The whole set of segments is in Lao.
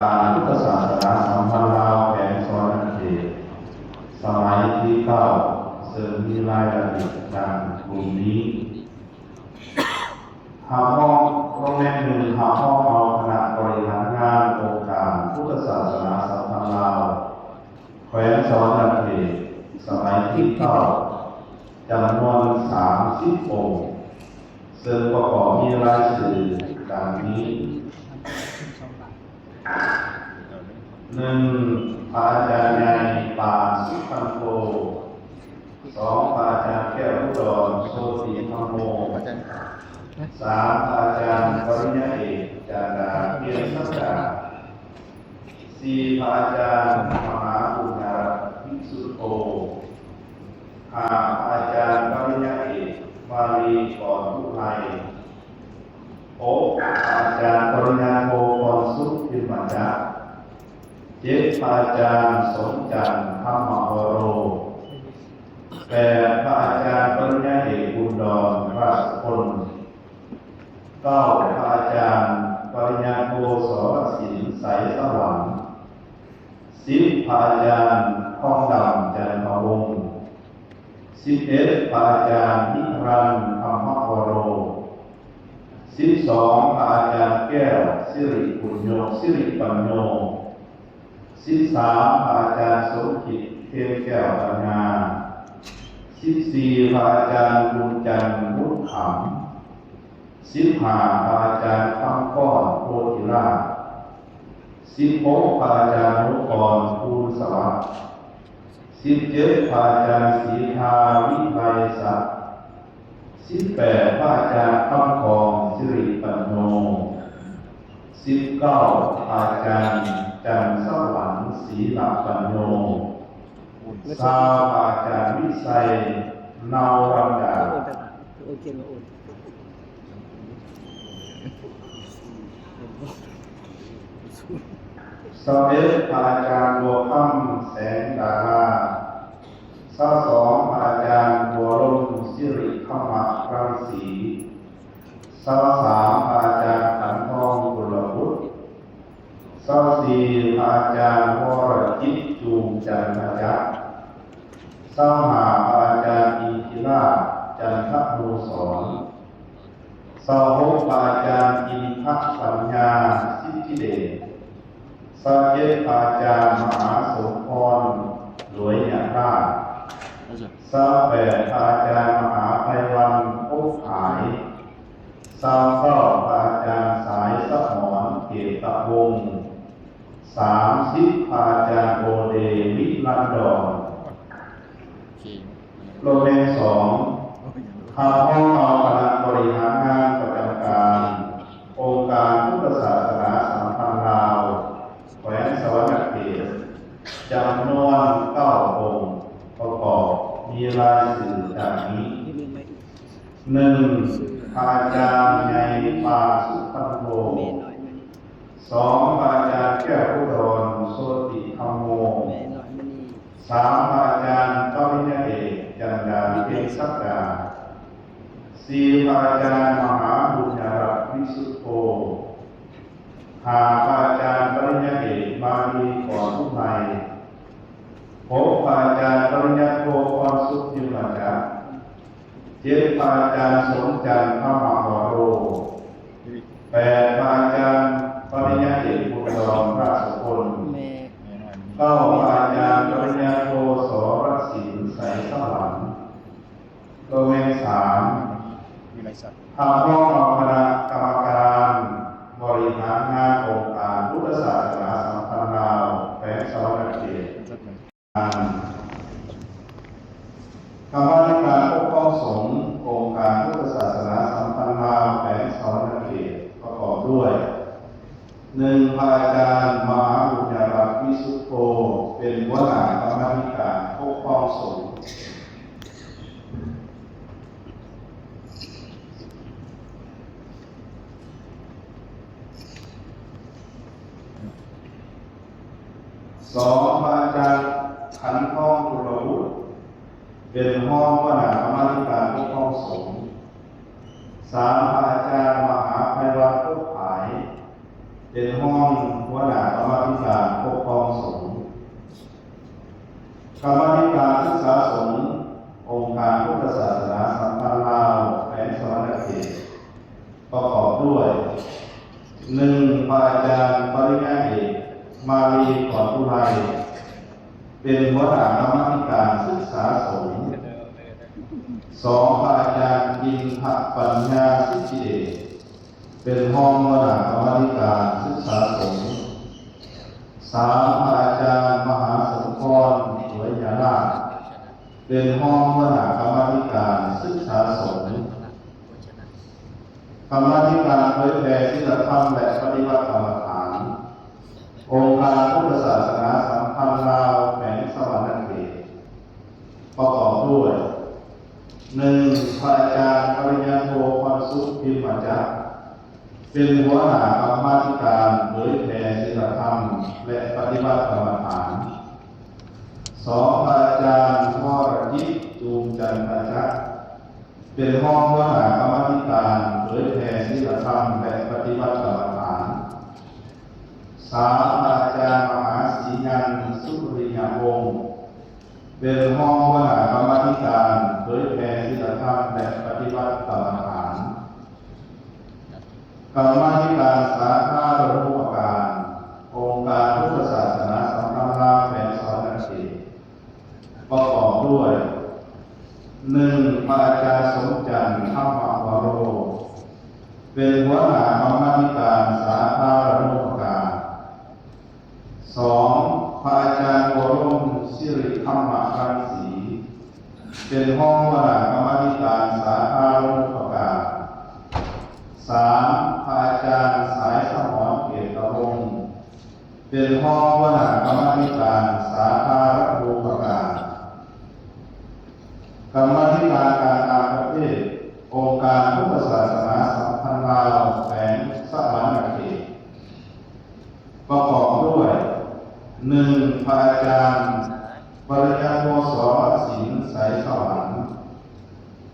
ການພຸດທະສາສະໜາສຳພັນລາວ ແຂວງສະຫວັນນະເຂດ ສະໄໝທີເກົ້າ ເຊິ່ງມີລາຍລະອຽດດັ່ງລຸ່ມນີ້. ຮັບຮອງ, ໂຮງແຮມໜຶ່ງ ຮັບຮອງເອົາຄະນະບໍລິຫານງານອົງການພຸດທະສາສະໜາສຳພັນລາວ ແຂວງສະຫວັນນະເຂດ ສະໄໝທີເກົ້າ ຈຳນວນສາມສິບອົງ, ເຊິ່ງປະກອບມີລາຍຊື່ດັ່ງນີ້. ໜຶ່ງ ພະອາຈານໃຫຍ່ ປານ ສຸພັນໂທ. ສອງ ພະອາຈານແກ້ວ ອຸດອນ ໂຊຕິທຳໂມ. ສາມ ພະອາຈານປະລິນຍາເອກ ຈັນດາ ພຽງສັກດາ. ສີ່ ພະອາຈານມະຫາບຸນຍະລັດ ວິສຸດໂທ. ຫ້າ ພະອາຈານປະລິນຍາເອກ ມາລີ ກອນອຸໄທ. ຫົກ ພະອາຈານປະລິນຍາໂທ ພອນສຸກ ພິມມະຈັກ. ເຈັດ ພະອາຈານສົມຈັນ ທຳມະວະໂຣ. ແປດ ພະອາຈານປະລິນຍາເອກ ບຸນດອນ ຣາຊະພົນ. ເກົ້າ ພະອາຈານປະລິນຍາໂທ ສອລະສິນ ໄສສະຫວັນ. ສິບ ພະອາຈານທອງດຳ ຈັນທະວົງ. ສິບເອັດ ພະອາຈານນິລັນ ທຳມະວະໂຣ. ສິບສອງ ພະອາຈານແກ້ວ ສິລິປຸນໂຍ ສິລິປັນໂຍ. ສິບສາມ ພະອາຈານສົມຄິດ ເພງແກ້ວ ປັນຍາ. ສິບສີ່ ພະອາຈານບຸນຈັນ ບຸນຂຳ. ສິບຫ້າ ພະອາຈານຄຳກອນ ໂພທິລາດ. ສິບຫົກ ພະອາຈານໜູກອນ ພູນສະຫວັດ. ສິບເຈັດ ພະອາຈານສີທາ ວິໄລສັກ. ສິບແປດ ພະອາຈານຄຳຂອງ ສິລິປັນໂຍ. ສິບເກົ້າ ພະອາຈານຈັນສະຫວັນ ສີລະປັນໂຍ. ຊາວ ພະອາຈານວິໄຊ ເນົາວັນດາ. ຊາວເອັດ ພະອາຈານບົວຄຳ ແສງດາລາ. ຊາວສອງ ພະອາຈານບົວລົມ ສິລິທຳມະລັງສີ. ຊາວສາມ ພະອາຈານຂັນທອງ ກຸນລະບຸດ. ຊາວສີ່ ພະອາຈານວໍລະຈິດ ຈູງຈັນທະຈັກ. ຊາວຫ້າ ພະອາຈານອິນທິລາດ ຈັນທະນູສອນ. ຊາວຫົກ ພະອາຈານອິນທະປັນຍາ ສິດທິເດດ. ຊາວເຈັດ ພະອາຈານມະຫາສົມພອນ ຫຼວຍຍະລາດ. ຊາວແປດ ພະອາຈານມະຫາໄພວັນ ອົບຜາຍ. ຊາວເກົ້າ ພະອາຈານສາຍສະໝອນ ເກດຕະວົງ. ສາມສິບ ພະອາຈານໂອເດ ວິລັນດອນ. ໂລແມນສອງ ຮັບຮອງເອົາຄະນະບໍລິຫານງານປະຈຳການອົງການພຸດທະສາສະໜາສຳພັນລາວ ແຂວງສະຫວັນນະເຂດ ຈຳນວນເກົ້າອົງ ປະກອບມີລາຍຊື່ດັ່ງນີ້. ໜຶ່ງ ພະອາຈານໃຫຍ່ ປານ ສຸພັນໂທ. ສອງ ພະອາຈານແກ້ວ ອຸດອນ ໂຊຕິທຳໂມ. ສາມ ພະອາຈານປະລິນຍາເອກ ຈັນດາ ເພັງສັກດາ. ສີ່ ພະອາຈານມະຫາບຸນຍະລັດ ວິສຸດໂທ. ຫ້າ ພະອາຈານປະລິນຍາເອກ ມາລີ ກອນອຸໄນ. ຫົກ ພະອາຈານປະລິນຍາໂທ ພອນສຸກ ພິມມະຈັກ. ເຈັດ ພະອາຈານສົມຈັນ ທຳມະວະໂຣ. ແປດ ພະອາຈານປະລິນຍາເອກ ບຸນດອນ ຣາຊະພົນ. ເກົ້າ ພະອາຈານປະລິນຍາໂທ ສອລະສິນ ໄສສະຫວັນ. ໂລແມນສາມ ຮັບຮອງເອົາຄະນະກຳມະການບໍລິຫານງານອົງການພຸດທະສາສະໜາສຳພັນລາວ ແຂວງສະຫວັນນະເຂດ. ກຳມາທິການປົກຄອງສົງ ອົງການພຸດທະສາສະໜາສຳພັນລາວ ແຂວງສະຫວັນນະເຂດ ປະກອບດ້ວຍ ໜຶ່ງ ພະອາຈານມະຫາບຸນຍາລັດ ວິສຸດໂທ ເປັນຫົວໜ້າກຳມາທິການປົກຄອງສົງ. ສອງ ພະອາຈານຂັນທອງ ກຸນລະບຸດ ເປັນຮອງຫົວໜ້າກຳມາທິການປົກຄອງສົງ. ສາມ ພະອາຈານມະຫາໄພວັນ ອົບຜາຍ ເປັນຮອງຫົວໜ້າກຳມາ ກຳມາທິການສຶກສາສົງ ອົງການພຸດທະສາສະໜາສຳພັນລາວ ແຂວງສະຫວັນນະເຂດ ປະກອບດ້ວຍ ໜຶ່ງ ພະອາຈານປະລິນຍາເອກ ມາລີ ຂອນອຸໄລ ເປັນຫົວໜ້າກຳມາທິການສຶກສາສົງ, ສອງ ພະອາຈານອິນທະປັນຍາ ສິດທິເດດ ເປັນຮອງຫົວໜ້າກຳມາທິການສຶກສາສົງ, ສາມ ພະອາຈານມະຫາສົມພອນ ສວຍຍາລາດ ເປັນຮອງຫົວໜ້າກຳມາທິການສຶກສາສົງ. ກຳມາທິການເຜີຍແຜ່ສີລະທຳ ແລະ ປະຕິບັດກຳມະຖານ ອົງການພຸດທະສາສະໜາສຳພັນລາວ ແຂວງສະຫວັນນະເຂດ ປະກອບດ້ວຍ ໜຶ່ງ ພະອາຈານປະລິນຍາໂທ ພອນສຸກ ພິມມະຈັກ ເປັນຫົວໜ້າກຳມາທິການເຜີຍແຜ່ສີລະທຳ ແລະ ປະຕິບັດກຳມະຖານ, ສອງ ພະອາຈານ ວໍລະຈິດ ຈູມຈັນທະຈັກ ເປັນຮອງຫົວໜ້າກຳມາທິການເຜີຍແຜ່ສີລະທຳ ແລະ ປະຕິບັດກຳມະຖານ, ສາມ ພະອາຈານມະຫາສີຍັນ ສຸລິຍະວົງ ເປັນຮອງຫົວໜ້າກຳມາທິການເຜີຍແຜ່ສີລະທຳ ແລະ ປະຕິບັດກຳມະຖານ. ກຳມາທິການສາທາລະນູປະການ ອົງການພຸດທະສາສະໜາສຳພັນລາວ ແຂວງສະຫວັນນະເຂດ ປະກອບດ້ວຍ ໜຶ່ງ ພະອາຈານສົມຈັນ ທຳມະວະໂຣ ເປັນຫົວໜ້າກຳມາທິການສາທາລະນູປະການ, ສອງ ພະອາຈານໂກລົມ ສິລິທຳມະລັງສີ ເປັນຮອງຫົວໜ້າກຳມາທິການສາທາລະນູປະການ, ສາມ ພະອາຈານສາຍສະໝອນ ເກດຕະວົງ ເປັນຮອງຫົວໜ້າກຳມາທິການສາທາລະນູປະການ. ກຳມາທິການການຕ່າງປະເທດ ອົງການພຸດທະສາສະໜາສຳພັນລາວ ແຂວງສະຫວັນນະເຂດ ປະກອບດ້ວຍ ໜຶ່ງ ພະອາຈານປະລິນຍາໂທ ສອນສິນ ໄຊສະຫວັນ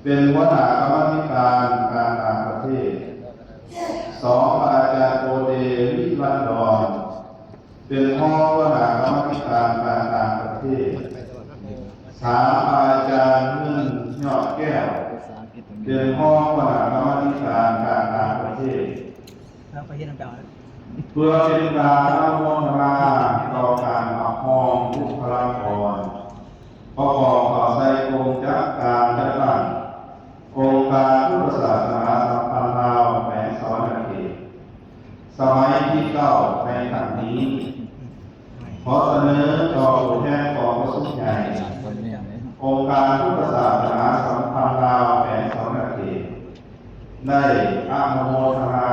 ເປັນຫົວໜ້າກຳມາທິການການຕ່າງປະເທດ, ສອງ ພະອາຈານໂອເດ ວິລັນດອນ ເປັນຮອງຫົວໜ້າກຳມາທິການການຕ່າງປະເທດ, ສາມ ພະອາຈານເງິນ ຍອດແກ້ວ ເປັນຮອງຫົວໜ້າກຳມາທິການການຕ່າງປະເທດ. ເຮົາໄປເຮັດນຳເຈົ້າ ເພື່ອເປັນການອະນຸໂມທະນາຕໍ່ການຮັບຮອງບຸກຄະລາກອນ ປະກອບເຂົ້າໃສ່ກົງຈັກການຈັດຕັ້ງອົງການພຸດທະສາສະໜາສຳພັນລາວ ແຂວງສະຫວັນນະເຂດ ສະໄໝທີເກົ້າ ໃນຄັ້ງນີ້ ຂໍສະເໜີຕໍ່ຜູ້ແທນກອງປະຊຸມໃຫຍ່ ອົງການພຸດທະສາສະໜາສຳພັນລາວ ແຂວງສະຫວັນນະເຂດ ໄດ້ອະນຸໂມທະນາ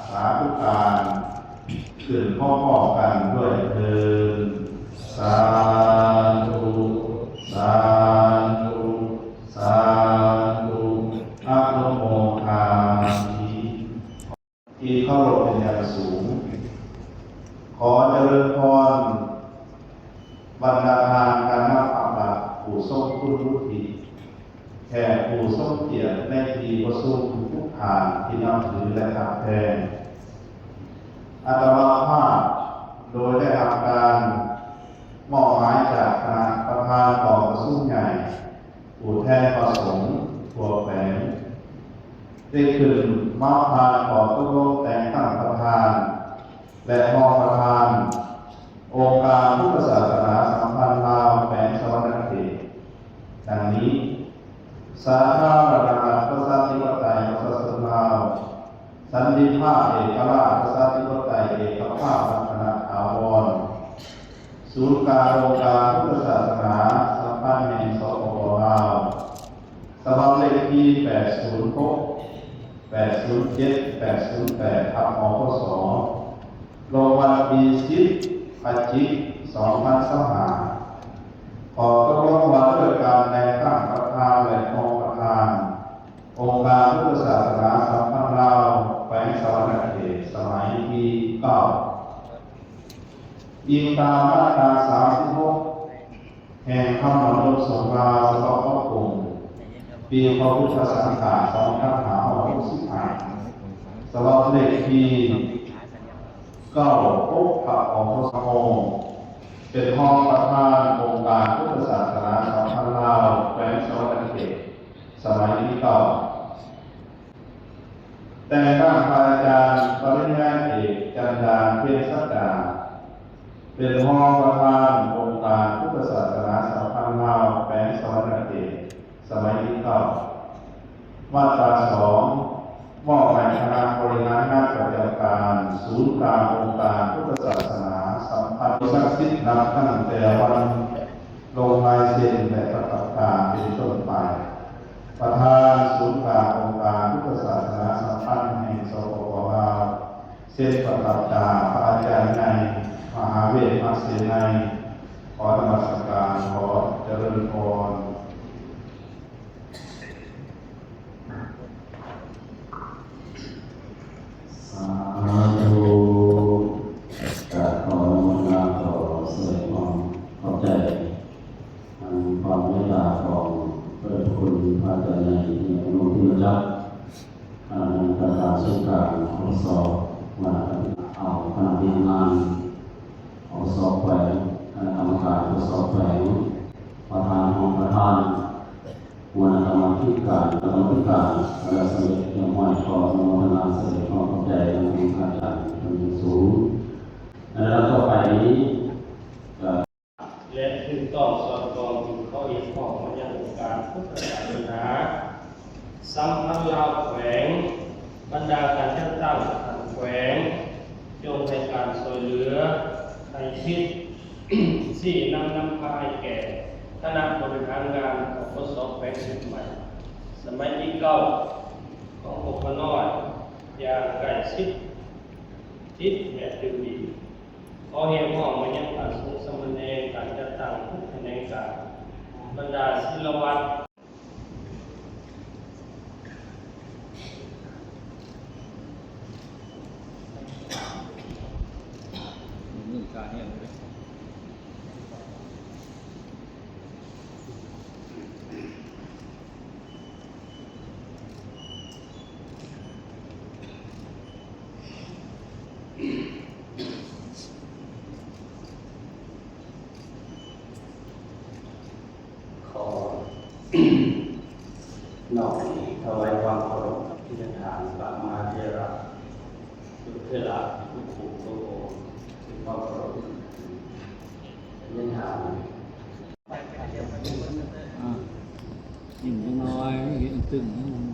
ສາທຸການ ຂຶ້ນພ້ອມໆກັນດ້ວຍເທີ້ນ. ສາທຸ ສາທຸ ສາທຸ ອະນຸໂມທາມິ. ທີ່ເຄົາລົບເປັນຢ່າງສູງ. ຂໍຈະເລີນພອນບັນດາທ່ານຄະນະພັກລັດ ຜູ້ຊົງຄຸນວຸດທິ, ແຂກຜູ້ຊົງກຽດໃນທີ່ປະຊຸມທຸກທ່ານທີ່ນັບຖື ແລະ ຮັກແພງ. ອາດຕະມາພາບໂດຍໄດ້ຮັບການມອບໝາຍຈາກຄະນະປະທານກອງປະຊຸມໃຫຍ່ ຜູ້ແທນພະສົງທົ່ວແຂວງ ໄດ້ຂຶ້ນມາຜ່ານຂໍ້ຕົກລົງແຕ່ງຕັ້ງປະທານ ແລະ ຮອງປະທານ ອົງການພຸດທະສາສະໜາສຳພັນລາວ ແຂວງສະຫວັນນະເຂດ ດັ່ງນີ້: ສາທາລະນະລັດ ປະຊາທິປະໄຕ ປະຊາຊົນລາວ ສັນຕິພາບ ເອກະລາດ ປະຊາທິປະໄຕ ເອກະພາບ ວັດທະນະຖາວອນ ສູນກາງອົງການພຸດທະສາສະໜາສຳພັນແຫ່ງ ສປປ ລາວ ສະບັບເລກທີ ແປດສູນຫົກ ແປດສູນເຈັດ ແປດສູນແປດ ທັບ ອພສ ລົງວັນທີ ສິບ ພະຈິກ ສອງພັນຊາວຫ້າ ຂໍ້ຕົກລົງວ່າດ້ວຍການແຕ່ງຕັ້ງປະທານ ແລະ ຮອງປະທານ ອົງການພຸດທະສາສະໜາສຳພັນລາວ ແຂວງສະຫວັນນະເຂດ ສະໄໝທີເກົ້າ ອີງຕາມມາດຕາ ສາມສິບຫົກ ແຫ່ງທຳມະນູນສົງລາວ ສະບັບປັບປຸງ ປີພະພຸດທະສັງກາດ ສອງພັນຫ້າຮ້ອຍຫົກສິບຫ້າ ສະບັບເລກທີ ເກົ້າ ຫົກ ທັບ ອພສ ເປັນຮອງປະທານອົງການພຸດທະສາ ເປັນຮອງປະທານອົງການພຸດທະສາສະໜາສຳພັນລາວແຂວງສະຫວັນນະເຂດ ສະໄໝທີເກົ້າ. ມາດຕາສອງ ມອບໃຫ້ຄະນະບໍລິຫານງານປະຈຳການສູນກາງອົງການພຸດທະສາສະໜາສຳພັນສັກສິດ ນັບຕັ້ງແຕ່ວັນລົງລາຍເຊັນ ແລະ ປະທັບຕາເປັນຕົ້ນໄປ. ປະທານສູນກາງອົງການພຸດທະສາສະໜາສຳພັນແຫ່ງ ສປປ ລາວ ເຊັນປະທັບຕາພະອາຈານໃຫຍ່ມະຫາເວດມະເສໄນ. ຂໍນະມັດສະການ, ຂໍຈະເລີນພອນ. ສາທຸ. ກາບຂໍອະນຸໂມທະນາ ຂໍສະແດງຄວາມຂອບໃຈ ທາງຄວາມເມດຕາຂອງພະເດດພະຄຸນພະອາຈານໃຫຍ່ ທີ່ອະນຸໂມທິນາຈັກ ຄະນະກຳມະການສູນກາງ ອພສ ມາເອົາຄະນະວຽກງານ ອພສ ແຂວງ, ຄະນະກຳມະການ ອພສ ແຂວງ, ປະທານ, ຮອງປະທານ, ຫົວໜ້າກຳມາທິການ, ກຳມາທິການ ແລ້ວສຳເລັດຮຽບຮ້ອຍ. ຂໍອະນຸໂມທະນາສະແດງຄວາມຂອບໃຈນຳອາຈານເປັນຢ່າງສູງ. ໃນລຳດັບຕໍ່ໄປນີ້ ແລະ ຖືກຕ້ອງສອດຄ່ອງຖືກຂໍ້ຮຽກຮ້ອງມາຍັງອົງການພຸດທະສາສະໜາສຳພັນລາວແຂວງ, ບັນດາການຈັດຕັ້ງຂັ້ນແຂວງ ຈົ່ງໃຫ້ການຊ່ວຍເຫຼືອ, ໃຫ້ທິດຊີ້ນຳ, ນຳພາໃຫ້ແກ່ຄະນະບໍລິຫານງານ ອພສ ແຂວງເຊຍງໃໝ່ ສະໄໝທີເກົ້າ ຂອງພວກຂ້ານ້ອຍ ຢ່າງໃກ້ຊິດຕິດແບບຕື່ມອີກ. ຂໍຮຽກຮ້ອງມາຍັງພະສົງສາມະເນນ ການຈັດຕັ້ງຜູ້ຖະແຫຼງການ, ບັນດາສິລະວັດ. ຂໍນ້ອມຖວາຍຄວາມເຄົາລົບ ອະພິວາທະນາ ພະມະຫາເຖລະ ເຖລະທຸກຜູ້ທຸກອົງ ດ້ວຍຄວາມເຄົາລົບ ອະພິວາທະນາ. ອ່າ ຍິ້ມຈັກໜ້ອຍ ເຫັນຕຶ້ງ.